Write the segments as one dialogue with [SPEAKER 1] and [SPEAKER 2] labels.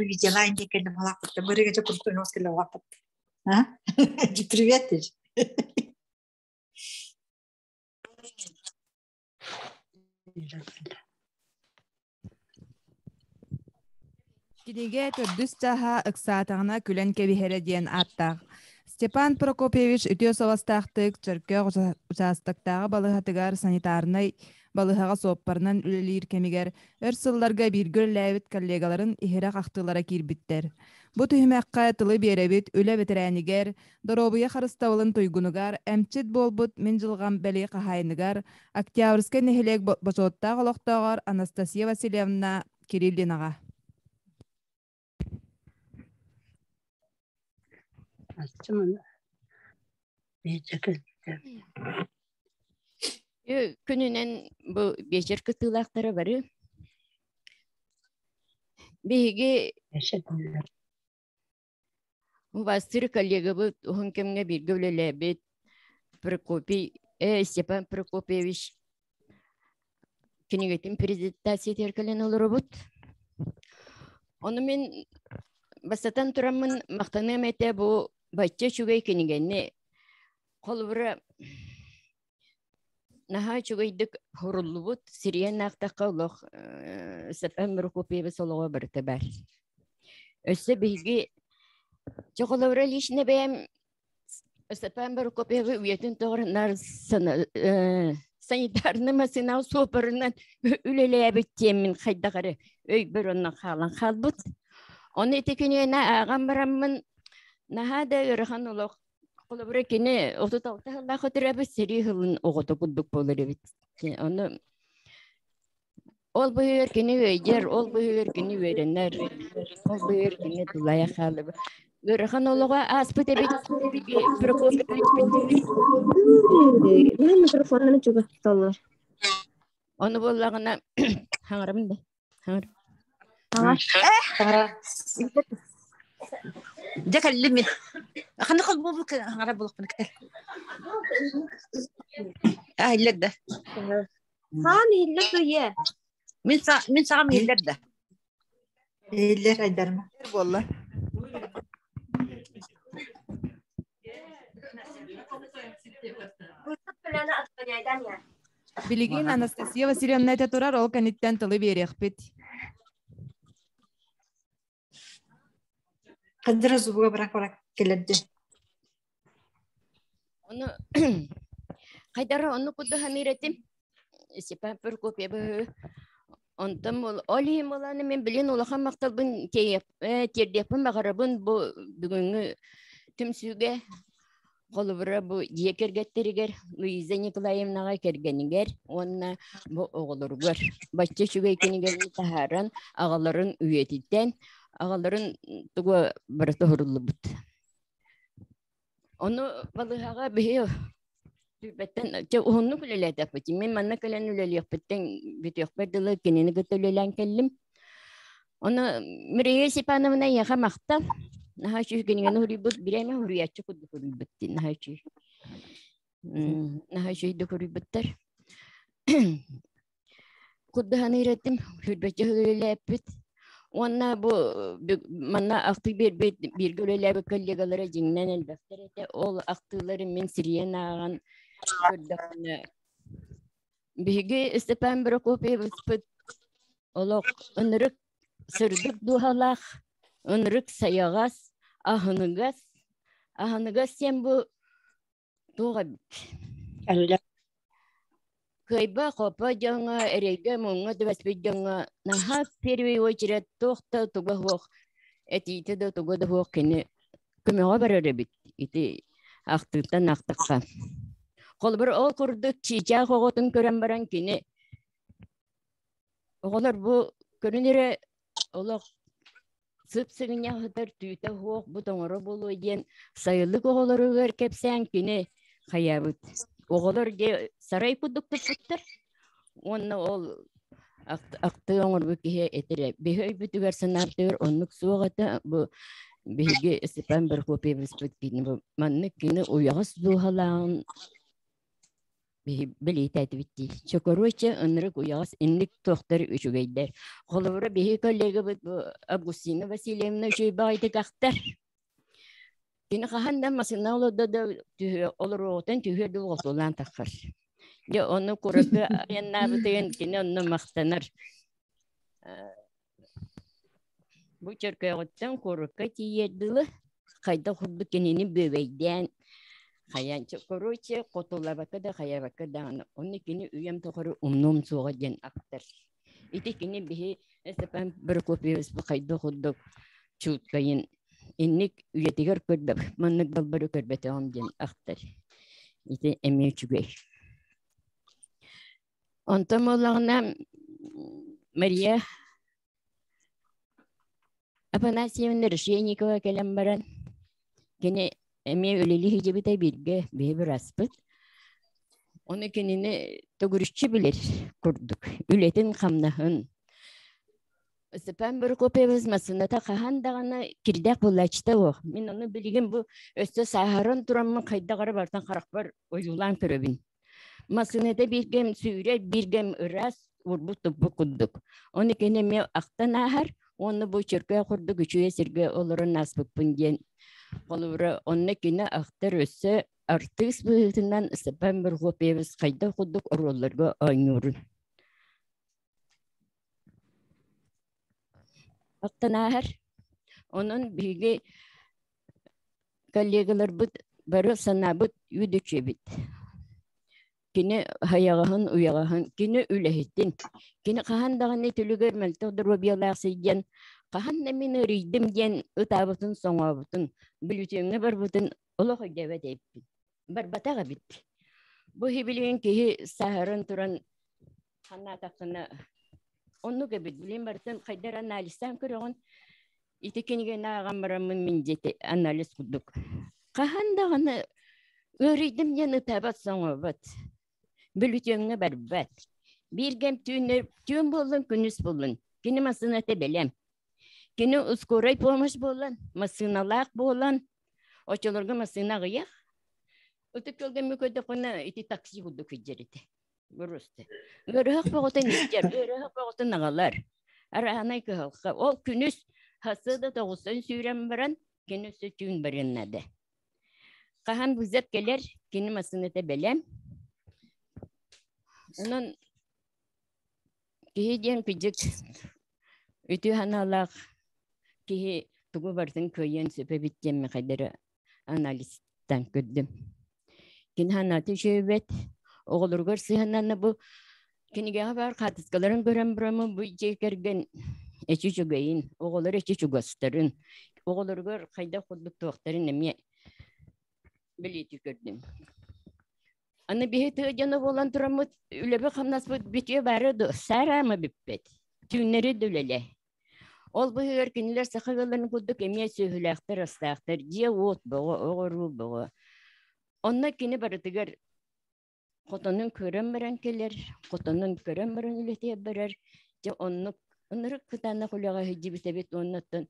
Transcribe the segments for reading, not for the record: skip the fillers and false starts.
[SPEAKER 1] Видела индекелли малакытта бырыгача куртунос келе вакыт. А? Привет.
[SPEAKER 2] Кинигэ төрдүс чааһа ыксаатаҕына күлэн кэбиһэрэ диэн ааттаах. Степан Прокопьевич үтүө суобастаахтык Чөркөөх учаастактааҕы балыыһатыгар санитарнай балыыһаҕа суоппарынан үлэлиир кэмигэр өр сылларга бииргэ үлэлээбит коллегаларын иһирэх ахтыылара киирбиттэр. Бу түһүмэххэ тылы биэрэбит үлэ бэтэрээнигэр, доруобуйа харыстабылын туйгунугар, эмчит буолбут мин дьылҕам бэлиэ хаһаайыныгар, Октябрьскай нэһилиэк бочуоттаах олохтооҕор Анастасия Васильевна Кириллинаҕа.
[SPEAKER 3] Күнүнэн бу биэчэр кыттыылаахтара бары биһиги Убастыыр коллегабыт уһун кэмҥэ бииргэ үлэлээбит Прокопий Степан Прокопьевич кинигэтин презентациятыгар кэлэн олоробут. Ону мин бастатан тураммын махтаныам этэ бу бачча үчүгэй кинигэни холобура наһаа үчүгэйдик суруллубут сириэн аахтахха олох Степан Прокопьевич олоҕо барыта баар. Өссө биһиги чэ холобура лично бэйэм Степан Прокопьевы үйэтин тоҕор наар санитарный массыына суопарынан үлэлээбит диэммин хайдах эрэ өйбөр онно хаалан хаалбыт. Ону ити кинигэни ааҕан бараммын наһаа да ыарахан олох Холобура кини 36 сыллаах өтөрөбүт сэрии сылын оҕото курдук буолар эбит. Ону ол быһыгар кини үөйдэр, ол быһыгар кини үөрэнэр, ол быһыгар кини тулайа хаалыбыт. Ыарахан олоҕо ааспыт эбит. Прокопьевич
[SPEAKER 4] Микрофоннарын чугас туталлар.
[SPEAKER 3] Ону буоллаҕына хаҥарабын да. Хаҥар.
[SPEAKER 1] Дьэ кэллим мин. Ханна холбуубут хаҥара буолуохпун кэл. Аа иллэр да.
[SPEAKER 4] Хаан иһиллэр да ийэ.
[SPEAKER 1] Мин мин саҕам иһиллэр да. Иһиллэр айдарма.
[SPEAKER 2] Буолла. Билигин Анастасия Васильевна этэ турар, ол кэнниттэн тылы биэриэхпит.
[SPEAKER 1] Хандыра зубуга барак барак кэлэрди.
[SPEAKER 3] Ону хайдара онну курду саныыр этим. Степан Прокопьевы онтон ол иһин буолааны мен билин улахан махталбын тиэрдиэхпин баҕарабын бу бүгүҥҥү түмсүүгэ холобура бу дьиэ кэргэттэригэр Луиза Николаевнаҕа кэргэнигэр уонна бу оҕолоругар бачча үчүгэй кинигэни таһааран аҕаларын үйэтитэн аҕаларын тугу барыта уһуруллубут. Ону балыыһаҕа биһи Түбэттэн чэ уһуннук үлэлээтэхпит. Мин манна кэлэн үлэлиэхпиттэн бүтүөхпэр дылы кинини кытта үлэлээн кэллим. Ону Мирея Степановна эйиэхэ махтал. Наһаа үчүгэй кинигэни суруйбут, бирээмэ суруйааччы курдук суруйбут дии, наһаа үчүгэй. Наһаа үчүгэйдик суруйбуттар. Курдаһаны ирэттим, хүрбэччэ үлэлээппит. Уонна бу манна ахтыы биэрбит бииргэ үлэлээбит коллегалара дьиҥнэн элбэхтэр этэ. Ол ахтыылары мин сирийэн ааҕан көрдөхпүнэ, биһиги Степан Прокопьевичпыт олох ынырык сырдык дууһалаах, ынырык сайаҕас, аһыныгас, аһыныгас диэн бу Туох эбит? Кыайба-хопо дьоҥҥо, эрэйгэ-муҥҥа түбэспит дьоҥҥо наһаа в первую очередь туох да туга суох, этиитэ да туга да суох кини көмөҕө барар эбит ити ахтыыттан ахтахха. Холобур, ол курдук чыычаах оҕотун көрөн баран кини оҕолор бу көрүн эрэ олох сып-сыгынньах сытар түүтэ суох бу тоҥоро буолуо диэн сайылык оҕолоругар кэпсээн кини хайаабыт. Оҕолор дьэ сарай курдук туппуттар уонна ол ахтыы оҥорбут киһи этэрэ биһи өйбүтүгэр санаабытыгар оннук суох этэ бу биһиги Степан Прокопьевичпыт кини бу маннык кини уйаҕас дууһалааҕын. Билиитээтибит дии. Чокоруоча ынырык уйаҕас инник туохтар үчүгэйдэр. Холобура биһи коллегабыт бу Августина Васильевна үчүгэй баҕайытык ахтар. Кини хаһан да массыына олордо да түһүө олоруоҕуттан түһүө дуу хотулаан таххар. Дьэ ону куракка айаннаабытыгын кини онно махтанар. Бу Чөркөөҕүттэн куоракка тиийэр дылы хайдах курдук кинини бүөбэйдээн хайаан короче хотуллабакка да хайабакка даҕаны ону кини үйэм тухары умнуом суоҕа диэн ахтар. Ити кини биһи Степан Прокопьевич бу хайдах курдук чуткайын инник үйэтигэр көрбөп маннык балбары көрбөтөҕүм диэн ахтар. Ити эмиэ үчүгэй. Онтон буоллаҕына Мария Афанасьевна Решенникова кэлэн баран кини эмиэ үлэлии сылдьыбыта бииргэ биһи быраспыт. Ону кинини төгүрүччү билэр курдук үлэтин-хамнаһын Степан Прокопьевич массыыната хаһан даҕаны кирдээх буолааччыта суох. Мин ону билигин бу өссө сааһыран тураммын хайдах эрэ барытын харахпар ойуулаан көрөбүн. Массыыната бииргэм сүүрэр, бииргэм ыраас, урбут-туппут курдук. Ону кини эмиэ ахтан ааһар уонна бу чөркөөх курдук үчүгэй сиргэ олорон ааспыппын диэн. Холобура, онно кини ахтар өссө артыыс быһыытынан Степан Прокопьевич хайдах курдук оруолларга оонньуурун. Ахтан ааһар. Онон биһиги коллегаларбыт бары санаабыт үөдүчүөбүт. Кини хайаҕаһын, уйаҕаһын, кини үлэһитин, кини хаһан даҕаны түлүгэр мөлтөх доруобуйалаах сылдьан, хаһан да мин ыарыйдым диэн ытаабытын, соҥообутун, бүлүтүөҥҥэ барбытын олох өйдөөбөт эбиппин. Барбатах эбит. Бу билигин киһи сааһыран туран Санаатаххына, оннук эбит. Билигин барытын хайдах анализтаан көрөҕүн. Ити кинигэни ааҕан бараммын мин диэти анализ курдук. Хаһан даҕаны ыарыйдым диэн ытаабат соҥообот. Бүлүтүөҥҥэ барбат. Биир кэм түүн, түүн буоллун, күнүс буоллун. Кини массыыната бэлэм. Кини ускорай помощь буолан, массыыналаах буолан, оччолорго массыына аҕыйах. Ытык көлгөммү көрдөххүнэ ити такси курдук кыдьар этэ. Бырысты. Ыарыһах бөҕөтүн илдьэр, ыарыһах бөҕөтүн аҕалар. Араанай кыһалҕа. Ол күнүс хасыада тоҕустан сүүрэн баран, кини өссө түүн барыан наада. Хаһан вызов кэлэр, кини массыыната бэлэм. Онон киһи диэн кыдьык үтүө санаалаах киһи тугу барытын кыайыан сөп эбит диэн Михайдары анализтан көрдүм. Кини санаата үчүгэйбэт, оҕолоругар сыһыаннанна бу кинигэҕэ баар хаартыскаларын көрөн бараммын бу дьиэ кэргэн эчи үчүгэйин, оҕолор эчи чугастарын, оҕолоругар хайдах курдук туохтарын эмиэ бэлиэтии көрдүм. Аны биһи тыа дьоно буолан тураммыт үлэбит-хамнаспыт бүтүө баара дуо? Саараама бүппэт. Түүннэри да үлэлээ. Ол быыһыгар кинилэр саха ыалларын курдук эмиэ сүөһүлээхтэр-астаахтар, дьиэ-уот бөҕө, оҕо-уруу бөҕө. Онно кини барытыгар хотонун көрөн баран кэлэр, хотонун көрөн баран үлэтигэр барар. Дьэ оннук ынырык кытаанах үлэҕэ сылдьыбыт эбит уонна оттон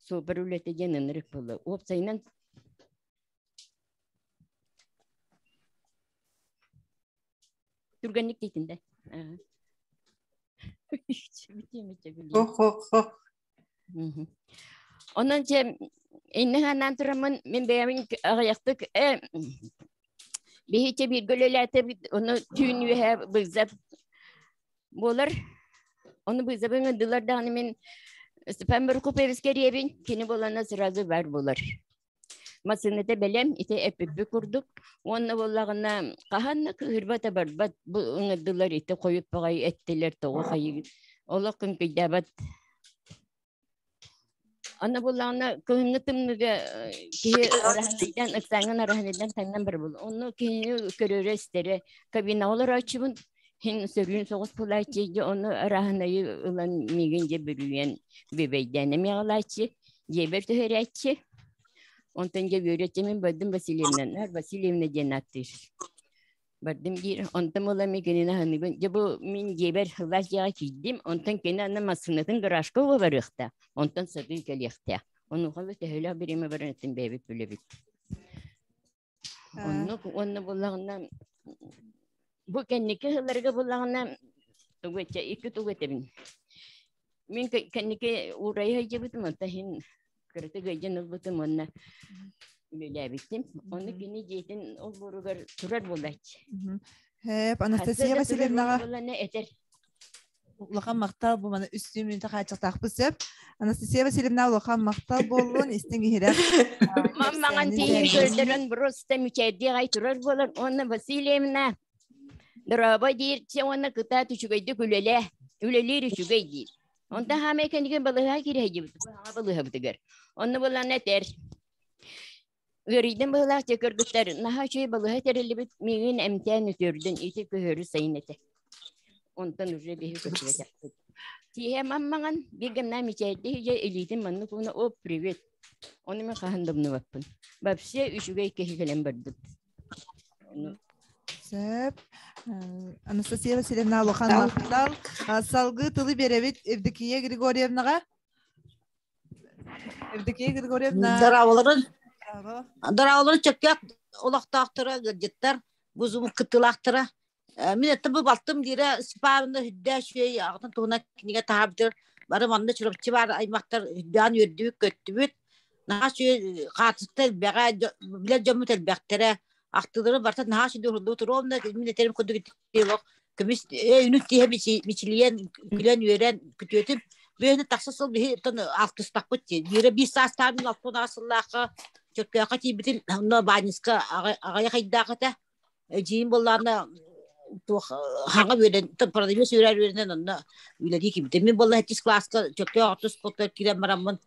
[SPEAKER 3] суоппар үлэтэ диэн ынырык буолла. Уопсайынан түргэнник дийтин да.
[SPEAKER 1] Хо-хо-хо.
[SPEAKER 3] Онон дьэ иннэ ханаан тураммын мин бэйэбин аҕыйахтык биһи чэ бииргэ үлэлээтэбит ону түүн үөһэ быызап буолар. Ону быызабы ыҥырдылар даҕаны мин Степан Прокопьевич кэриэбин кини буолана сразу бар буолар. Массыыната бэлэм, ити эппиппит курдук. Уонна буоллаҕына хаһан да кыыһырбата барбат бу ыҥырдылар ити хойут баҕайы эттилэр тоҕо хайыы олох күҥкүйдээбэт. Аны буоллаҕына кыһыҥҥы тымныыга киһи ыраһыныйдан ыксааҥҥын ыраһыныйдан таҥнан барар буолла. Онно киһини көрөрө-истэрэ кабинаҕа олорооччубун син сөрүүн соҕус буолааччы дьэ ону ыраһынайы ылан миигин дьэ бүрүйэн бүбэйдээн эмиэ аҕалааччы дьиэбэр түһэрээччи. Онтон дьэ үөрэтчи мин бардым Васильевна, Васильевна диэн ааттыыр. Бардым диир, онтон ыла мин кинини аһыныыбын. Дьэ бу мин дьиэбэр сылаас дьиэҕэ киирдим, онтон кини аны массыынатын гаражка уга барыахтаах, онтон сатыы кэлиэхтээх. Онуоха төһөлөөх бириэмэ барарын бэйэбит билэбит. Оннук уонна буоллаҕына Бу кэнники сылларга буллаҕына тугу этэ икки тугу этэбин. Мин кэнники уурайа сылдьыбытым, онтон иһин кыратык ыалдьан ылбытым уонна үлэлээбитим. Ону кини дьиэтин олбуоругар турар буолааччы.
[SPEAKER 2] Хэп, Анастасия Васильевнаҕа
[SPEAKER 3] этэр.
[SPEAKER 2] Улахан махтал бу маны үс мүнүүтэ хааччахтаахпыт сөп. Анастасия Васильевна улахан махтал буоллун, истиҥ иһирэх.
[SPEAKER 3] Мамаҥан тиийин көрдөрөн просто мүчээрдиэх ай турар буолар. Уонна Васильевна дорообо диир, уонна кытаат үчүгэйдик үлэлээ. Үлэлиир үчүгэй диир. Онтон хаамай кэннигин балыыһаҕа киирэйдибит, балыыһабытыгар. Онно булан этэр. Ыарыйдым быһыылаах дьэ кыргыттар, наһаа үчүгэй балыыһа тэриллибит, миигин эмтээн үтүөрдүн, ити көһөрү сайын этэ. Онтон уже биһи көтүбэтэхпит. Тииһэ маммаҥан биир гэмнээн мичээрдии дьэ илиитин маннык уна о привет. Ону мин хаһан да умнубаппын. Вообще үчүгэй киһи кэлэн барбыт. Ону
[SPEAKER 2] Сөп. Анастасия Васильевна улахан махтал. Салгыы тылы биэрэбит Евдокия Григорьевнаҕа. Евдокия Григорьевна.
[SPEAKER 5] Дорооболорун. Дорооболорун чөккөх олохтоохторо, ыалдьыттар, бу зум кыттыылаахтара. Мин это бу балтым диирэ Степановна үрдээх үчүгэй аҕатын туһунан кинигэ таһаабытыгар бары манна Чурапчы баар аймахтар үрдээн үөрдүбүт, көттүбүт. Наһаа үчүгэй хаартыска элбэҕэ, билэр дьоммут элбэхтэрэ, ахтыылары барыта наһаа үчүгэй уһуллубут. Ровно мин этэрим курдук ити көмүс өйүнүн тиһэ мичилийэн, күлэн-үөрэн күтүөтүм. Бүөнү тахса сыл биһи оттон алтыстахпыт дии. Биирэ биир саастаабын 68 сыллаахха Чөркөөххө тиийбитим, онно Баанньыска аҕыйах ыйдаах этэ. Эдьиийим буоллаҕына туох хаҥа үөрэн продавец үөрэр үөрэнэн онно үлэлии киирбитим. Мин буолла сэттис кылааска Чөркөөх ортос оскуолатыгар киирэн бараммын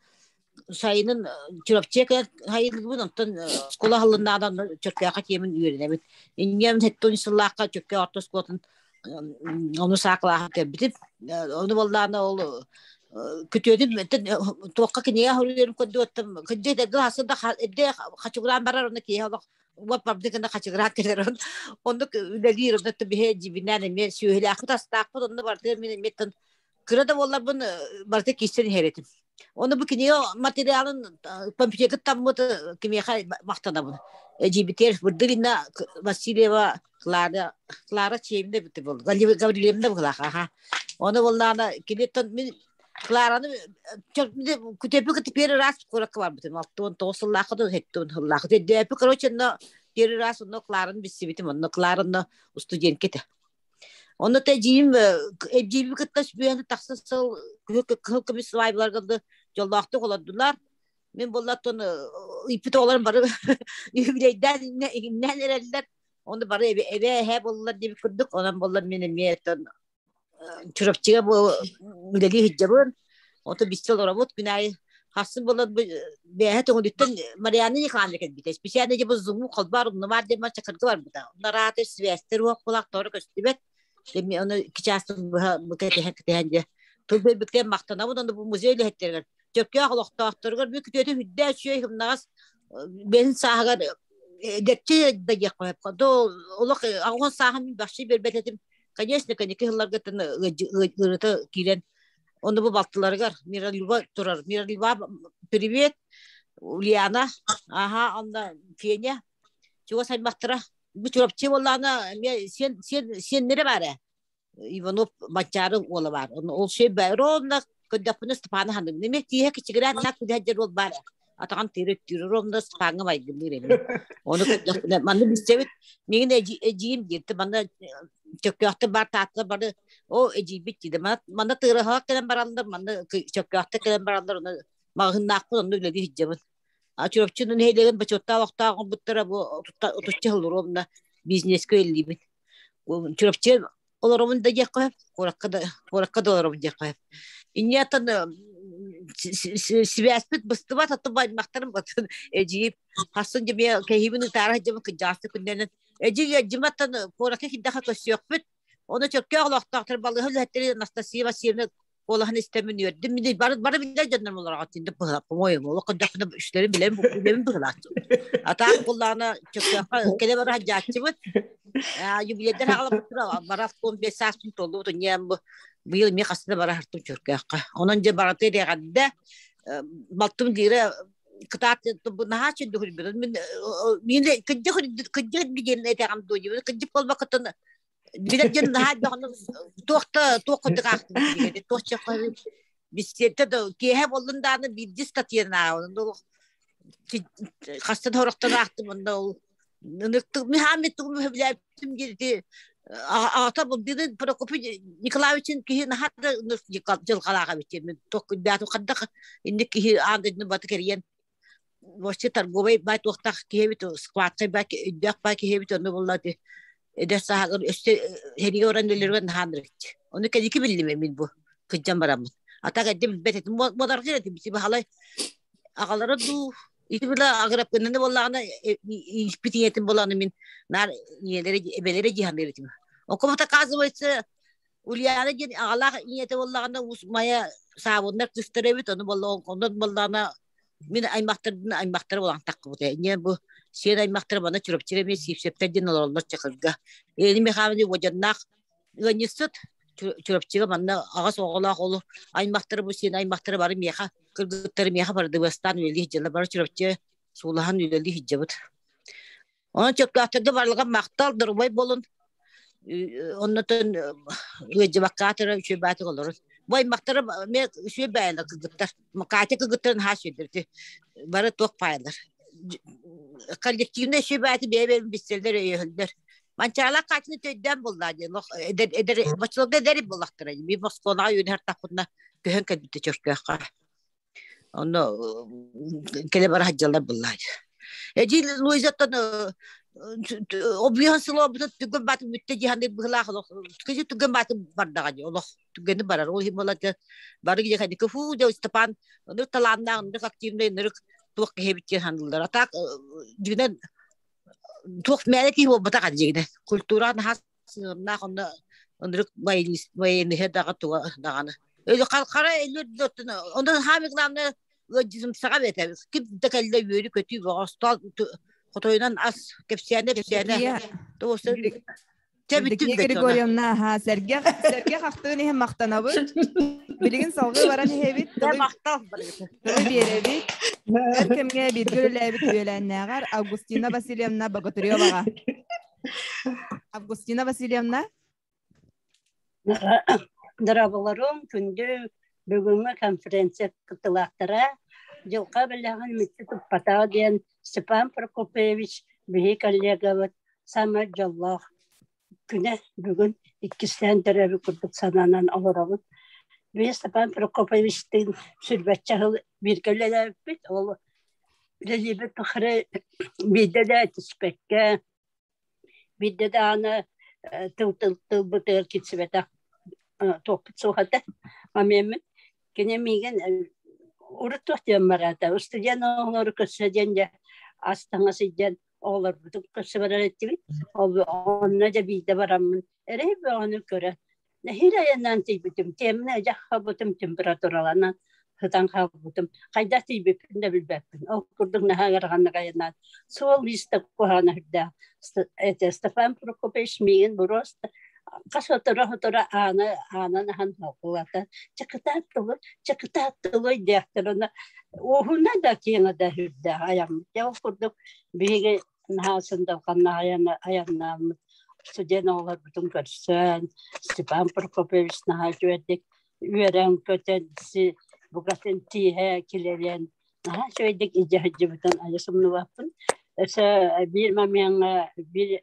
[SPEAKER 5] сайынын Чурапчыга кэлэн сайылыыбын, онтон оскуола аһыллыннаҕына онно Чөркөөххө тиийэммин үөрэнэбин. Инньэ сэттэ сыллаахха Чөркөөх орто оскуолатын ону саа кылааһын кэлбитим. Ону буоллаҕына ол күтүөтүм туохха кинигэ суруйарын көрдүөттüm. Кырдьык эрдэ да эрдэ хачыгыраан барар онно киһи олох уот бабды гына хачыгыраан кэлэр оннук үлэлиир онно биһи дьибинээн эмиэ сүөһүлээхпит астаахпыт онно барытыгар мин эмиэ кыра да буолларбын барыта киирсэн иһэр этим. Ону бу кинигэ материалын компьютерга таммыт кимиэхэ махтанабын. Эдьиийбитигэр Бурдырина Васильева Клара Клара Чиевна эбит буолла. Гаврильевна быһылаах аха. Ону буоллаҕына киниттэн мин Клараны күтөпү кытта первый раз куоракка барбытым. 69 сыллаахха да 70 сыллаахха. Дөпү короче онно первый раз онно Клараны билсибитим. Онно Клара онно студентка этэ. Онно эдьиийим эдьиийбин кытта сүбүһэн тахса сыл кыһыл көмүс свадьбаларга да дьоллоохтук олордулар. Мин буоллаттан ыйпыт оҕолорум бары юбилейдаан иҥнээн эрэллэр. Ону бары эбэ эбээ буоллар диэбит курдук. Онон буоллар мин эмиэ оттон Чурапчыга бу үлэлии сылдьабын. Ото биссе олоробут күн аайы. Хассын буолан бу бээһэ төҥүлүттэн Марианна Николаевна кэлбитэ. Специально дьэ бу зуму холбоор умнумаар диэн чакырга барбыта. Онно арааты связьтэр уох кулаах тоҕо көстүбэт. Эми ону икки чаастан быһа бу кэтэһэн кэтэһэн дьэ тыл биэрбиттэн махтанабын онно бу музей үлэһиттэригэр Чөркөөх олохтоохторугар бу күтүөтү үрдээх үчүгэй сымнаҕас бэйэтин сааһыгар эдэрчи да диэххэ сөп. Олох аҕыс сааһын мин бахши биэрбэт этим. Конечно, кэнники сылларгыттан ыарыыта киирэн, онно бу балтыларыгар Миралюба турар. Миралюба, привет, Ульяна, аха, онно Феня, чугас аймахтара. Бу Чурапчы буоллаҕына эмиэ сиэн сиэн сиэннэрэ баар ээ. Иванов Манчаары уола баар. Ол шей ровно көрдөхпүнэ Степана ханым. Неме тииһэ кичигирээн так күдэһдэр уол баар. Атаҕын тыыры түүрү ровно Степаҥҥа майгынныыр эбит. Ону көрдөхпүнэ манны билсэбит. Миигин эдьиийим диирти манна чөккөөхтөр бар таатталар бары о эдьиийбит диде. Манна тыырыһаҕа кэлэн бараллар, манна чөккөөхтөр кэлэн бараллар, ону маҕаһыыннаахпын, онно үлэлии сылдьабын. А Чурапчы нэһилиэгин бочуоттаах олохтоох оҥорбуттара бу отучча сыл ровно бизнескэ үлэлиибин. Чурапчы олоробун да диэххэ сөп, куоракка да куоракка да олоробун диэххэ сөп. Инньэ сибээспит быстыбат, оттон аймахтарым батын эдьиийим хассын дьэ кэһиибин ытаара сылдьабын кырдьаҕастык күннэнэн эдьиий эдьиматтан куоракка киирдэххэ көрсүөхпүт. Ону чөккөөх олохтоохтор балыыһа үлэһиттэрин Анастасия Васильевна куолаһын истэммин үөрдүм. Мин бары бары билэр дьоннорум олорго тинде быһылап, по-моему, олох көрдөхпүнэ үстэрин билэм, билэбин быһылааччы. Атаах буллаҕына чөккөөххө кэлэ бара сылдьааччыбыт. Юбилейдэр аҕалабыттара бара 15 сааспын туоллубут инньэ бу быйыл эмиэ хаста да бара сыртым чөркөөххө. Онон дьэ барыта ирэҕэрдэ балтым диирэ кытаат наһаа чөндүхүрбүт. Мин мин кырдьык кырдьык диэн этэҕим дуо диэбит. Кырдьык буолбаккытын. Билэр дьон наһаа даҕаны туох да туох курдук аахтым кинигэни туох чахчы биссиэтэ да киэһэ буоллун даҕаны биирдии статьяны ааҕабын хаста да сорохтон аахтым онно ол михааммит тугум сөбүлээбитим диэти аҕата булдыгын Прокопий Николаевичин киһи наһаа да дьылҕалаах эбит мин туох күндээтим хайдах инник киһи аан дойдуну баты кэрийэн вообще торговай бай туохтаах киһи эбит складкай бай өйдөөх бай киһи эбит онно булла эдэр сааһыгар өссө сэриигэ баран өлөрүгэр наһааннар эбит ону кэнники биллим мин бу кырдьан бараммын а так эрдэ билбэт этим модаргыр этим баһалай аҕалара дуу ити била агырапкынаны буоллаҕына ииспит ийэтин буолааны мин наар ийэлэрэ эбэлэрэ дии саныыр этим окумут оказывается Ульяна диэн аҕалаах ийэтэ буоллаҕына Уус Майа Саабыннар кыыстара эбит ону буолла онон буоллаҕына мин аймахтарбын аймахтара буолан таххыбыта инньэ бу сиэн аймахтара мана Чурапчыга эмиэ Сиипсэптэр диэн олороллор Чакырга Елена Михайловна уодьаннаах ыанньыксыт Чурапчыга манна аҕас оҕолоох ол аймахтара бу сиэн аймахтара бары миэхэ кыргыттары миэхэ бардыбыастаан үлэлии сылдьаллар бары Чурапчы суулаһан үлэлии сылдьабыт Онон чөккөөхтөргө барылга махтал, дорубай буолун. Оннотон ыалдьыбакка үчүгэй баатык олорун. Бу аймахтара эмиэ үчүгэй баайалар кыргыттар. Катя кыргыттарын хаас үөрдэр. Бары туох баайалар. Коллективнай үчүгэй баайты бэйэ-бэйэбин билсэллэр, өйөһөллөр. Манчаалаах Катяны төйдөөн буллаа диэн. Эдэр эдэр боччолорго эдэр буоллахтара. Биир Москваҕа үөрэнэр тахпытына көһөн кэлбитэ Чөркөөххө. Онно кэлэ бара сылдьаллар буоллаҕа. Эдьиий Луизаттан объеһан сылаабыта түгэн баатын бүттэ дии саныыр быһыылаах олох түгэн баатын бардаҕа дии олох түгэни барар ол иһин буолла бары дьэ кэнники фу дьэ Степан ынырык талааннаах ынырык активнай ынырык туох киһи эбит диэн саныыллар а так дьиҥинэн туох мээнэ киһи буолбатах дьиҥинэн культура наһаа сыһыаннаах онно ынырык военныһа даҕа туга даҕаны хара өлөр онон самое главное ыалдьытымсаҕа эбэтэ ким да кэллэ үөрүү-көтүү бөҕө остуол хотойунан ас кэпсээнэ кэпсээнэ
[SPEAKER 2] Евдокия Григорьевна, аха, сэргэх, сэргэх ахтыын иһин махтанабыт. Билигин салгыы баран иһэбит.
[SPEAKER 5] Махтал.
[SPEAKER 2] Тылы биэрэбит. Өр кэмҥэ бииргэ үлэлээбит үөлээннээҕэр Августина Васильевна Богатыреваҕа. Августина Васильевна.
[SPEAKER 6] Дорооболорум, күндү бүгүҥҥү конференция кыттыылаахтара, дьылҕа бэлэҕин мүччү туппатаҕа диэн Степан Прокопьевич биһи коллегабыт саамай дьоллоох күнэ бүгүн иккистээн төрөөбүт курдук санаанан олоробут. Биһи Степан Прокопьевичтыын сүрбэччэ сыл бииргэ үлэлээбиппит. Ол үлэлиирбит тухары биирдэ да түспэккэ, Биирдэ даҕаны тыл-тыл тылбытыгар киирсибэтэх туохпут суох этэ. Мамиэммит кини миигин урут туох диэн бараата устудьуон оҕолору көрсө диэн дьэ ас таҥас илдьэн оҕолорбутун көрсө барар этибит. Онно дьэ биирдэ бараммын эрэй бөҕөнү көрөн нэһиилэ айаннаан тиийбитим. Тиэммин эдьэх хаалбытым температураланан сытан хаалбытым. Хайдах тиийбиппин да билбэппин. Ол курдук наһаа ыараханнык айаннаан суол листа куһаҕана сүрдээх. Это Степан Прокопьевич миигин просто хас сотору-сотору ааны аанан аһан халкылата чакытаат тылы чакытаат тылы диэхтэр уонна уоһуна да киэҥэ да сүрдээх айаммыт. Дьэ ол курдук биһиги наһаа сындалҕанна айаннааммыт студент оҕолорбутун көрсөн Степан Прокопьевич наһаа үчүгэйдик үөрэн-көтөн букатын тииһэ килэрэн наһаа үчүгэйдик илдьэ сылдьыбытын адьас умнубаппын. Өссө биир момеҥҥа биир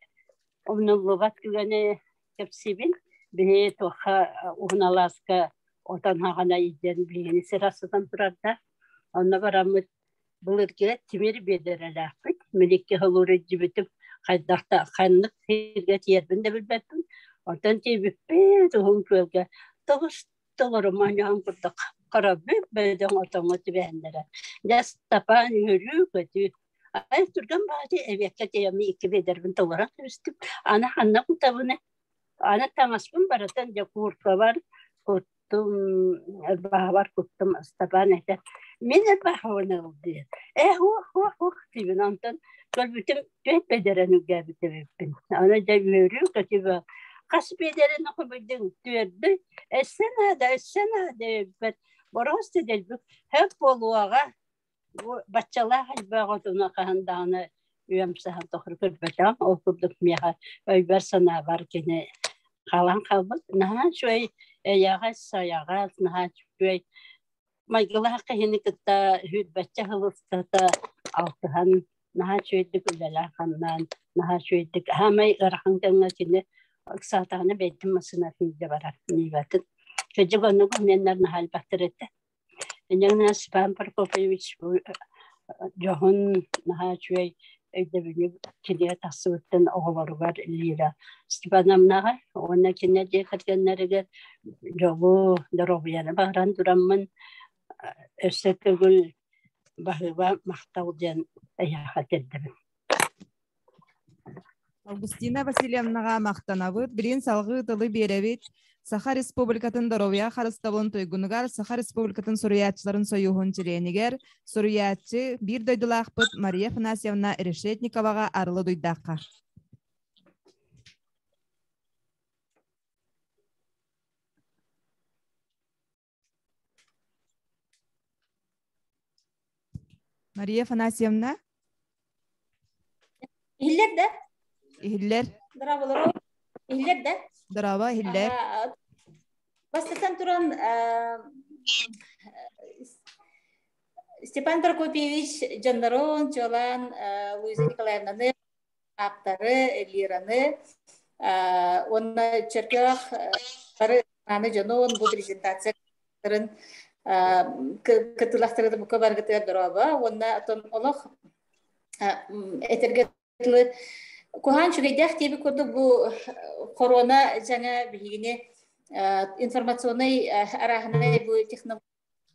[SPEAKER 6] умнуллубат түгэни кэпсиибин. Биһи туохха уһун алааска отон хаҕана илдьэн биһигини сир астатан турарда. Онно бараммыт Былыргы тимир биэдэрэлээхпит, мин икки сыл илдьибитим, хайдах да ханнык сиргэ тиийэрбин да билбэппин. Онтон тиийбиппит уһун күөлгэ тоҕус толору моонньоһон курдук хоробүт бөдөҥ отоҥҥо түбэһэллэрэ. Дьэ Степан үөрүү-көтүү. Ай түргэн баҕайы эбиэккэ тиийэммин икки биэдэрбин толорон кэбистим. Аны ханна кутабыный? Аны таҥаспын барытын дьэ кууркабар куттум, ырбаһабар куттум Ыстапаан этэ мин ырбаһабын ыл диэн. Ээ һуох һуох һуох диибин онтон көрбүтүм түөрт бэдэрэн үргээбит эбиппин. Аны дьэ үөрүү көтүү хас биэдэрин хомуйдуҥ түөрдү өссө наада өссө наада диэбиппэр бороос дэлбик хөп буолуоҕа Бу баччалаах элбэх отуна хаһан даҕаны үйэм саһан тухары көрбөтөҕүм. Ол курдук миэхэ өйбөр-санаабар кини Хаалан хаалбыт. Наһаа үчүгэй эйэҕэс, сайаҕас, наһаа үчүгэй майгылаах киһини кытта сүүрбэччэ сыл устата алтыһан наһаа үчүгэйдик үлэлээн-хамнаан, наһаа үчүгэйдик саамай ыарахан кэмҥэ кини ыксаатаҕына бэйэтин массыынатын илдьэ барар Ниватын. Кырдьык оннук обменнар наһаа элбэхтэр этэ. Инньэ Степан Прокопьевич дьоһун наһаа үчүгэй өйдөбүнньүк кинигэ тахсыбыттан оҕолоругар Лира Степановнаҕа уонна кинилэр дьиэ кэргэннэригэр дьолу, доруобуйаны баҕаран тураммын өссө төгүл баһыыба махтал диэн эйиэхэ тиэрдэбин.
[SPEAKER 2] Августина Васильевнаҕа махтанабыт. Билигин салҕыы тылы биэрэбит. Саха Республикатын доруобуйа харыстабылын туйгунугар, Саха Республикатын суруйааччыларын сойууһун чилиэнигэр, суруйааччы, биир дойдулаахпыт Мария Афанасьевна Решетниковаҕа арылы дуйдаахха. Мария Афанасьевна.
[SPEAKER 7] Иһиллэр да?
[SPEAKER 2] Иһиллэр.
[SPEAKER 7] Здраволору. Иһиллэр да?
[SPEAKER 2] Здорово, иһиллэр.
[SPEAKER 7] Бастатан туран Степан Прокопьевич дьоннорун, чуолаан Луиза Николаевнаны, ааптары, Лираны уонна Чөркөөх бары аны дьонун бу презентация кытылахтары бука баргытыгар дорообо уонна отон олох этэргэ дылы куһаан үчүгэйдээх диэбит курдук бу корона дьаҥа биһигини информационнай арааһынай бу технология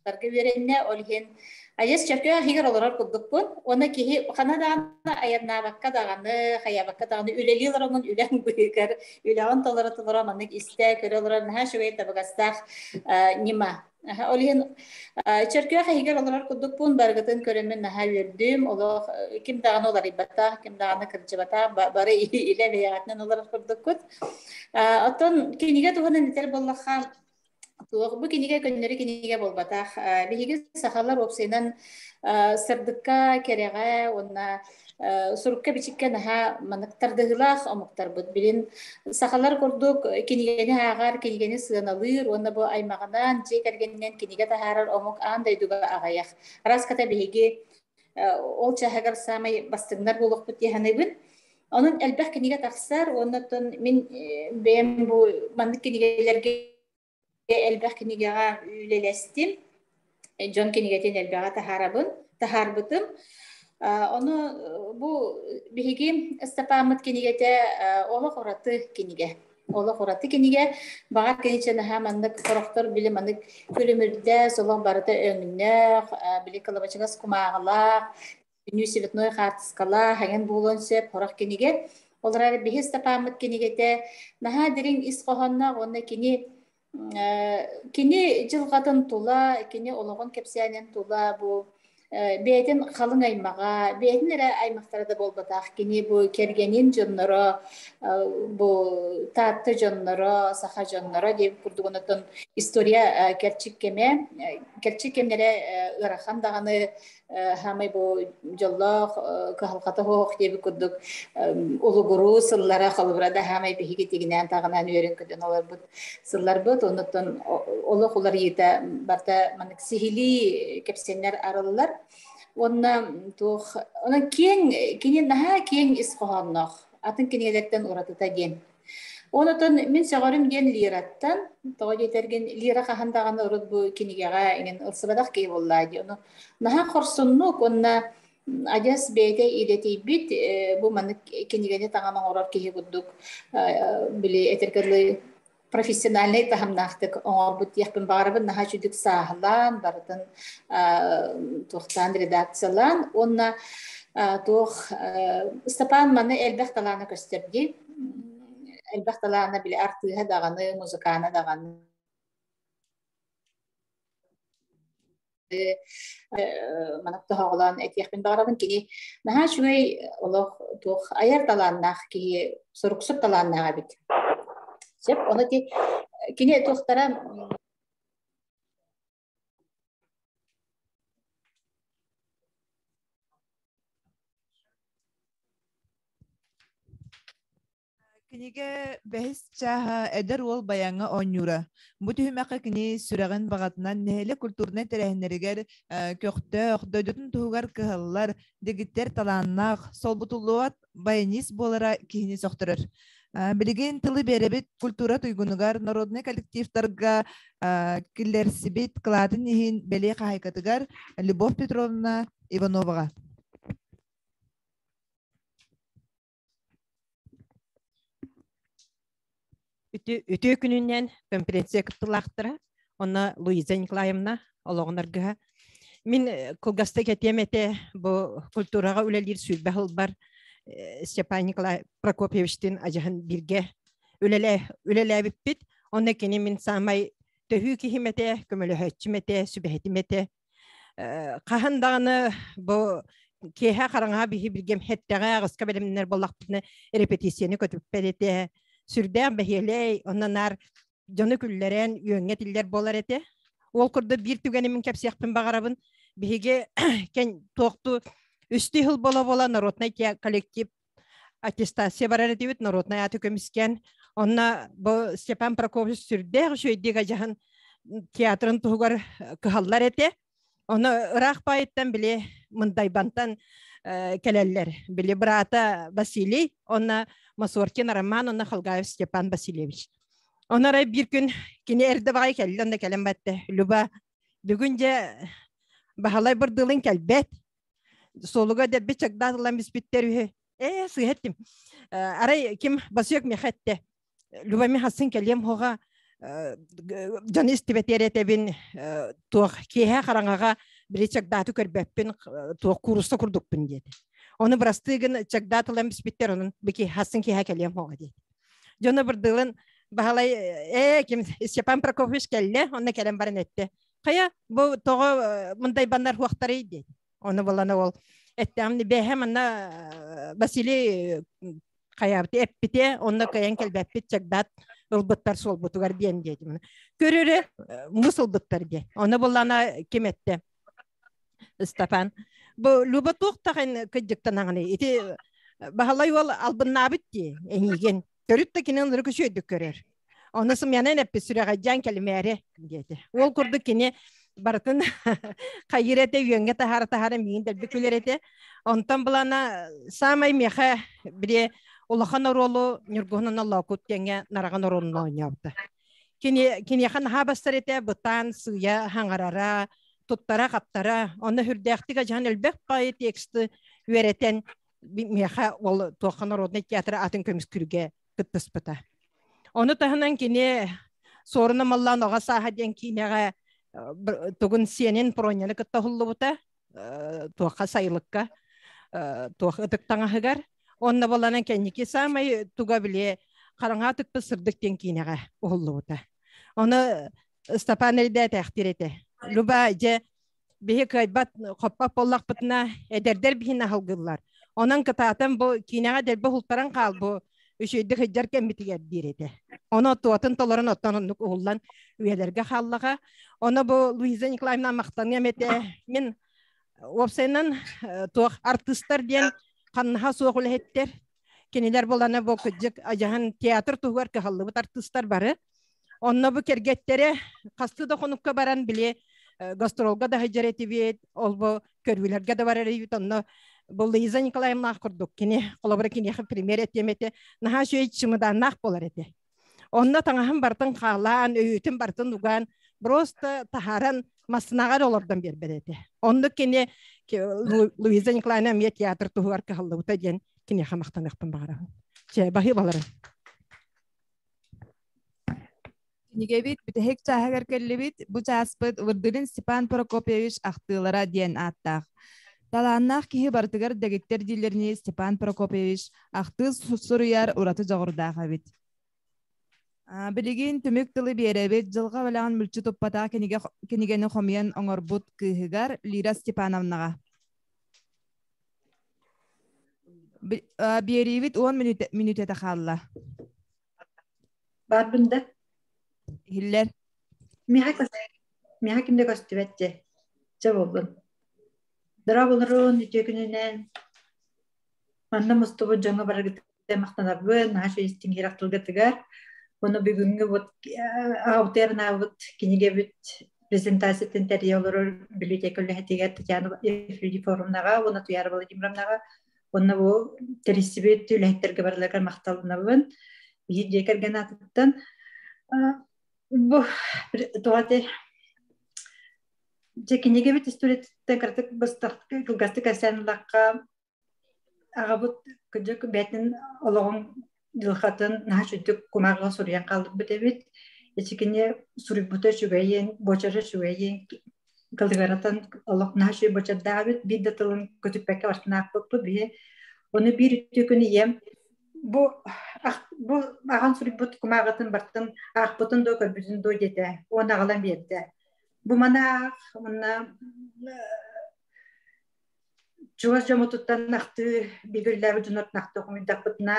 [SPEAKER 7] үөрэннэ, ол иһин айас чөкөөх иһигэр олорор курдукпун. Уонна киһи хана даҕаны айаннаабакка даҕаны, хайаабакка даҕаны үлэлии олороҥун үлэҥ быыһыгар үлэҕин толоро-толоро маннык истэ, көрө олорор наһаа үчүгэй табыгастаах ньыма. Ол иһин чөркөөх иһигэр олорор курдукпун, барыгытын көрөммүн наһаа үөрдүм. Олох ким даҕаны уларыйбатах, ким даҕаны кырдьыбатах, бары илэ бэйэҕитинэн олорор курдуккут. Оттон кинигэ туһунан этэр буоллахха, Туох бу кинигэ көннөрү кинигэ буолбатах. Биһиги сахалар уопсайынан сырдыкка, кэрэҕэ уонна сурукка-бичиккэ наһаа маннык тардыһыылаах омуктарбыт. Билин сахалар курдук кинигэни ааҕар, кинигэни сыаналыыр уонна бу аймаҕынан, дьиэ кэргэнинэн кинигэ таһаарар омук аан дойдуга аҕыйах. Араската биһиги ол чааһыгар саамай бастыҥнар буолуохпут дии саныыбын. Онон элбэх кинигэ тахсар уонна оттон мин бэйэм бу маннык кинигэлэргэ элбэх кинигэҕэ үлэлэстим. Дьон кинигэтин элбэҕэ таһаарабын, таһаарбытым. Ону бу биһиги Ыстапааммыт кинигэтэ олох ураты кинигэ. Олох ураты кинигэ. Баҕар киничэ наһаа маннык сорохтор били маннык күлүмүрдэ, солох барыта өҥнөөх, били кылабачыгас кумааҕылаах, күнүү цветной хаартыскалаах эҥин буолуон сөп сорох кинигэ. Ол эрээри биһи Ыстапааммыт кинигэтэ наһаа дириҥ ис хоһоонноох уонна кини кини дьылҕатын тула, кини олоҕун кэпсээнин тула бу бэйэтин халыҥ аймаҕа, бэйэтин эрэ аймахтара да буолбатах, кини бу кэргэнин дьонноро, бу Таатта дьонноро, саха дьонноро диэбит курдук онтон история кэрчик кэмэ, кэрчик кэмнэрэ ыарахан даҕаны хаамай бу дьоллоох кыһалҕата суох диэбит курдук улугуруу сыллара холобура да хаамай биһиги тигинээн таҕынан үөрэн көтөн олорбут сылларбыт оннуттан олох уларыйыыта барыта маннык сиһилии кэпсэннэр арыллар уонна туох онон киэҥ кини наһаа киэҥ ис хоһоонноох атын кинигэлэртэн уратыта диэн Онотон мин сөҕөрүм диэн Лираттан, тоҕо диэтэргин Лира хаһан даҕаны урут бу кинигэҕэ иҥин ылсыбатах киһи буоллаа дии. Ону наһаа хорсуннук уонна адьас бэйэтэ идэтийбит бу маннык кинигэни таҥан оҥорор киһи курдук били этэргэ дылы профессиональнай таһымнаахтык оҥорбут диэхпин баҕарабын наһаа үчүгдүк сааһылаан барытын туохтаан редакциялаан уонна туох Ыстапаан маны элбэх талаана көстөр дии элбэх талаана били артыыһа даҕаны музыкаана даҕаны маннык тоһоҕолоон этиэхпин баҕарабын кини наһаа үчүгэй олох туох айар талааннаах киһи суруксут талааннаах эбит сөп ону ти кини туохтара
[SPEAKER 2] Кинигэ бэһис чааһа эдэр уол баяҥҥа оонньуура. Бу түһүмэххэ кини сүрэҕин баҕатынан нэһилиэк культурнай тэрээһиннэригэр көхтөөх, дойдутун туһугар кыһаллар, дэгиттэр талааннаах, солбутуллубат баянист буолара киһини сөхтөрөр. Билигин тылы биэрэбит культура туйгунугар, народнай коллективтарга киллэрсибит кылаатын иһин бэлиэ хаһаайкатыгар Любовь Петровна Ивановаҕа.
[SPEAKER 8] Үтүө күнүнэн конференция кыттыылаахтара уонна Луиза Николаевна олоҕун аргыһа. Мин кылгастык этиэм этэ бу культураҕа үлэлиир сүүрбэ сылбар Степан Николай Прокопьевичтыын адьаһын бииргэ үлэлээбиппит. Онно кини мин саамай төһүү киһим этэ, көмөлөһөөччүм этэ, сүбэһитим этэ. Хаһан даҕаны бу киэһэ хараҥаҕа биһи билгем хэттэҕэ аҕыска бэлэмнэнэр буоллахпытына репетицияны көтүппэт этэ. Сүрдээх бэһиэлэй, онно наар дьону күллэрэн, үөҥҥэ тиллэр буолар этэ. Ол курдук биир түгэни мин кэпсиэхпин баҕарабын. Биһиги кэн туохту үстүү сыл бола-бола народнай коллектив аттестация барар этибит, народнай ааты көмүскээн. Онно бу Степан Прокопьевич сүрдээх үчүгэйдик адьаһын театрын туһугар кыһаллар этэ. Ону ыраах баайыттан били Мындайбантан кэлэллэр. Били брата Василий, онно Масоркин Роман, онно Халгаев Степан Васильевич. Онно арай биир күн кини эрдэ баҕайы кэллэ, онно кэлэн баттэ. Люба, бүгүн дьэ Баһылай бырдылын кэлбэт. Суолуга дэлби чагдаат ылан биспиттэр үһү. Ээ, сыыһа эттим. Арай ким Басыак миэхэ эттэ. Люба мин хассын кэлиэм хоҕа дьону истибэтиэр этэбин туох киэһэ хараҥаҕа били чагдааты көрбөппүн туох куурусса курдукпун диэтэ. Ону бырастыы гын чагдаат ылан биспиттэр онон бики хассын киэһэ кэлиэм хоҕа диэтэ. Дьоно бырдылын Баһылай ээ ким Степан Прокофьевич кэллэ онно кэлэн баран эттэ. Хайа, бу тоҕо мындайбаннар хуохтарый диэн. Ону булана ол эттэҕим бэһэ манна Василий хайаабыт эппите, онно кыайан кэлбэппит чагдаат ылбыттар суолбутугар диэн диэтим. Көрөрө мус ылбыттар диэн. Ону булана ким этте? Степан. Бу Люба туох тахын кыдьыктанаҕыный? Ити Баһылай уол албыннаабыт дии эйигин. Төрүт да кини ынырык үчүгэйдик көрөр. Ону сымыйанан эппит сүрэҕэдьээн кэлимээри диэтэ. Ол курдук кини барытын хайыр этэ, үөҥҥэ таһаара таһаара миигин дэлби күлэр этэ. Онтон былана саамай миэхэ били улахан оруолу Ньургуһун Лоокут диэҥҥэ нараҕан оруолун оонньообута. Кини киниэхэ наһаа бастар этэ, бытаан сыыйа хаҥарара, туттара-хаптара, онно сүрдээхтик адьаһан элбэх баайы тексты үөрэтэн миэхэ ол туохха народнай театр атын көмүскүүргэ кыттыспыта. Ону таһынан кини Суорун Омоллоон оҕо сааһа диэн киинэҕэ тугун сиэнин Проняны кытта уһуллубута туохха сайылыкка туох ытык таҥаһыгар. Онно боланан кэнники саамай туга били хараҥа тыкпыт сырдык диэн киинэҕэ уһуллубута. Ону Степан эрдээтэхтир этэ. Люба дьэ биһи кыайбат хоппот буоллахпытына эдэрдэр биһин аһылгыллар. Онон кытаатан бу киинэҕэ дэлби уһултаран хаал бу үчүгэйдик сылдьар кэммитигэр диир этэ. Ону туотун толорон оттон оннук уһуллан үйэлэргэ хааллаҕа. Ону бу Луиза Николаевна махтаныам этэ. Мин уопсайынан туох артыыстар диэн ханнаһа суох үлэһиттэр. Кинилэр булана бу кыдьык адьаһан театр туһугар кыһаллыбыт артыыстар бары. Онно бу кэргэттэрэ хастыы да хонукка баран били гастролга да сылдьар этибит, ол бу көрүүлэргэ да барар этибит. Онно бу Луиза Николаевнаах курдук кини холобура киниэхэ пример этиэм этэ, наһаа үчүгэй чымыдааннаах буолар этэ. Онно таҥаһын барытын хаалаан, өйүтүн барытын угаан, просто таһааран массынаҕа эрэ олордон биэрбэт этэ. Оннук кини Луиза Николаевна эмиэ театр туһугар кыһаллыбыта диэн киниэхэ махтаныахпын баҕарабын. Чэ, баһыыбаларын.
[SPEAKER 2] Кинигэбит бүтэһик чааһыгар кэллибит. Бу чааспыт Вырдылин Степан Прокопьевич ахтыылара диэн ааттаах. Талааннаах киһи барытыгар дэгиттэр дииллэринии Степан Прокопьевич ахтыы суруйар ураты дьоҕурдаах эбит. Билигин түмүк тылы биэрэбит дьылҕа бэлэҕин мүлчү туппатах кинигэ, кинигэни хомуйан оҥорбут кыыһыгар Лира Степановнаҕа. Биэриибит 10 мүнүүтэтэ хаалла.
[SPEAKER 1] Барбын да.
[SPEAKER 2] Иһиллэр.
[SPEAKER 1] Миэхэ ким да көстүбэт дьэ. Чэ буоллун. Дорооболорун, үтүө күнүнэн. Манна мустубут дьоҥҥо бараргыт. Махтанабын, наһаа үчүгэй истиҥ иһирэх тылгытыгар. Ону бүгүҥҥү вот аҕабытыгар кинигэбит презентациятын тэрийэ олорор библиотека үлэһитигэр Татьяна Ефимовнаҕа уонна Туяра Владимировнаҕа уонна бу тэрийсибит үлэһиттэргэ барыларыгар махталынабын. Биһи дьиэ кэргэн аатыттан бу туох дьэ кинигэбит историятыттан кыратык быстах кылгастык кэпсээн ыллахха аҕабыт кырдьык бэйэтин олоҕун дьылҕатын наһаа үчүгдүк кумааҕыга суруйан хаалбыт эбит. Ити кини суруйбута үчүгэйин, буочара үчүгэйин, кылыгаратан олох наһаа үчүгэй буочардаах эбит. Биир да тылын көтүппэккэ барытын аахпыппыт биһи. Ону биир үтүө күн ийэм бу бу аҕан суруйбут кумааҕытын барытын аахпытын дуо, көрбүтүн дуо диэтэ. Уонна аҕалан биэрдэ. Бу маны аах, уонна чугас дьоммутуттан ахтыы бииргэлээбит дьоннортон ахтыы хомуйдахпытына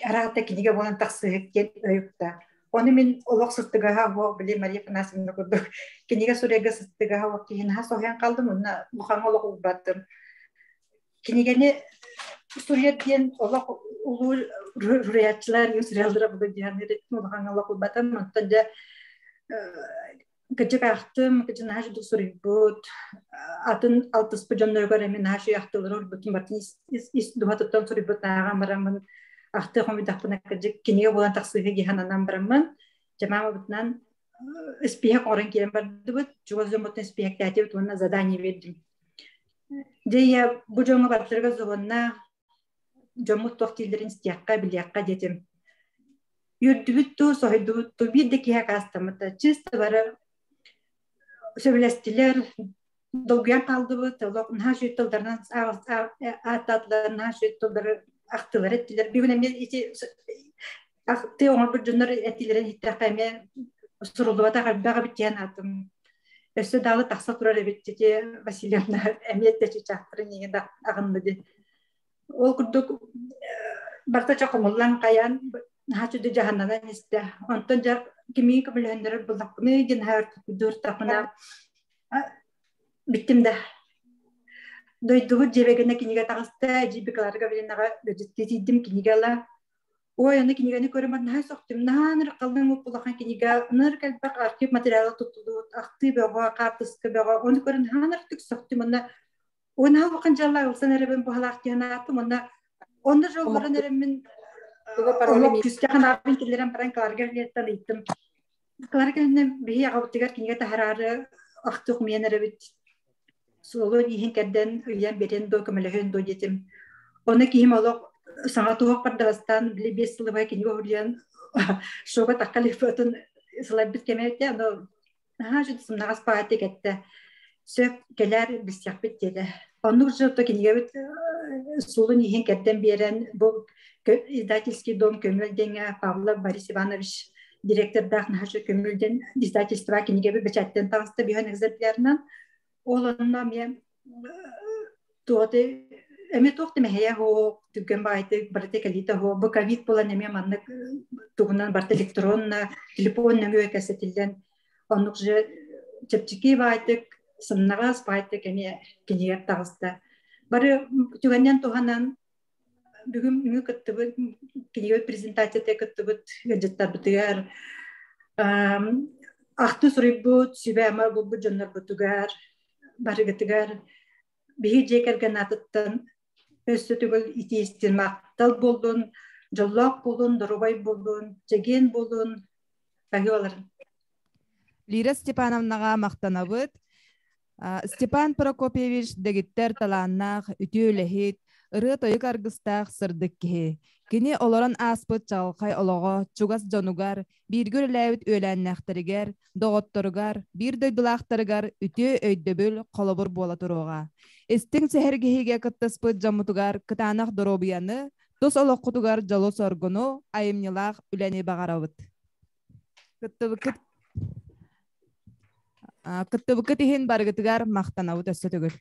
[SPEAKER 1] араата кинигэ буолан тахсыһык диэн өйүкта. Ону мин олох сыстыгаһа оһо били Мария Афанасьевна курдук кинигэ суруйарга сыстыгаһа оһох киһи наһаа соһуйан хаалдым уонна улахан олох уурбаттым. Кинигэни суруйар диэн олох улуу суруйааччылар суруйаллара буолуо диэн улахан олох уурбатым. Онтон дьэ Кырдьык аахтым, кырдьык наһаа үчүгэй суруйбут, атын алтыспыт дьонноругар эмиэ наһаа үчүгэй ахтыылары урбутун бартын ис дууһатыттан суруйбут ааҕан бараммын ахтыы хомуйдахпына кырдьык кинигэ буолан тахсыыһы дии сананан бараммын дьамаамабытынан испииһэк оҥорон киирэн бардыбыт, чугас дьоммуттан испииһэктээтибит уонна задание биэрдим. Дьэ ийэ бу дьоҥҥо барытыгар зонна дьоммут туох дииллэрин истиэххэ, билиэххэ диэтим. Үөрдүбүт дуу, соһуйдубут дуу, биир да киһи акаастаммыта. Чисто бары сөбүлэстилэр, долгуйан хаалдыбыт, олох наһаа үчүгэй тылларынан ааттаатылар, наһаа үчүгэй тыллары ахтыылар эттилэр. Бүгүн эмиэ ити ахтыы оҥорбут дьоннор этиилэрин иһиттэххэ эмиэ суруллубатах элбэх эбит диэн аатым. Өссө даҕаны тахса турар эбит ити Васильевна эмиэ да чычаахтарын иҥин аҕынна дии. Ол курдук барыта чэ хомуллан хайаан наһаа чуду дьаһаннанан истэ. Онтон дьэ кимии көмөлөһөннөрөр буллахпыный диэн наһаа өртөхпүнэ бүттүм да. Дойдубут дьиэбэгэнэ кинигэ таҕыста, эдьиий Клара Гавриловнаҕа ыалдьыттыы тиийдим кинигэ ыла. Ой, аны кинигэни көрөн наһаа сөхтүм. Наһаа ынырык халыҥ улахан кинигэ, ынырык элбэх архив материала туттуллубут, ахтыы бөҕө, хаартыска бөҕө. Ону көрөн наһаа ынырыктык сөхтүм. Онно Уонна улахан дьаллаа ылсан эрэбин быһалаах диэн ааттым. Онно онно дьоллорон эрэммин олох күүстээх анаабын киллэрэн баран Кларга Леттан ыйыттым. Клара кэннэ биһи аҕабытыгар кинигэ таһараары ахтыы хомуйан эрэбит. Суолун иһин кэрдэн ыйан биэрэн доо көмөлөһөн доо диэтим. Онно киһим олох саҥа туһах бардабастаан били 5 сылыбай кинигэ уһуруйан шога такка лифотун сылайбыт кэмэ этэ. Ону Наһаа үчүгэй сымнаҕас баҕайытык эттэ. Сөп, кэлээр, билсиэхпит диэтэ. Оннук дьонто кинигэбит суолун иһин кэрдэн биэрэн, бу издательский дом Көмүөл диэҥҥэ Павлов Борис Иванович директордаах наһаа үчүгэй Көмүөл диэн издательство кинигэбит бэчээттэн таҕыста биһэн экземплярынан. Ол онно эмиэ туоты эмиэ туох да мэһэйэ суох, түргэн баҕайытык барыта кэлиитэ суох. Бу ковид буолан эмиэ маннык тугунан барыта электронно, телефон нөҥүө кэпсэтиллэн оннук же чэпчэки баҕайытык, сымнаҕас баҕайытык эмиэ кинигэ таҕыста. Бары түгэнинэн туһанан бүгүн бүгүн кыттыбыт кинигэ презентацията кыттыбыт ыалдьыттарбытыгар ахтыы суруйбут сүбэ-ама булбут дьоннорбутугар барыгытыгар биһи дьиэ кэргэн аатыттан өссө төгүл итиистин махтал буоллун, дьоллоох буолун, доруобай буолун, чэгиэн буолун, баһыыларын.
[SPEAKER 2] Лира Степановнаҕа махтанабыт. Степан Прокопьевич дэгиттэр талааннаах, үтүө үлэһит, ырыа-тойук аргыстаах сырдык киһи. Кини олорон ааспыт чаҕылхай олоҕо чугас дьонугар, бииргэ үлэлээбит үөлээннээхтэригэр, доҕотторугар, биир дойдулаахтарыгар үтүө өйдөбүл, холобур буола туруоҕа. Истиҥ сэһэргэһиигэ кыттыспыт дьоммутугар кытаанах доруобуйаны, тус олоххутугар дьолу-соргуну, айымньылаах үлэни баҕарабыт. Кыттыбыккыт Кыттыбыккыт иһин барыгытыгар махтанабыт өссө төгүл.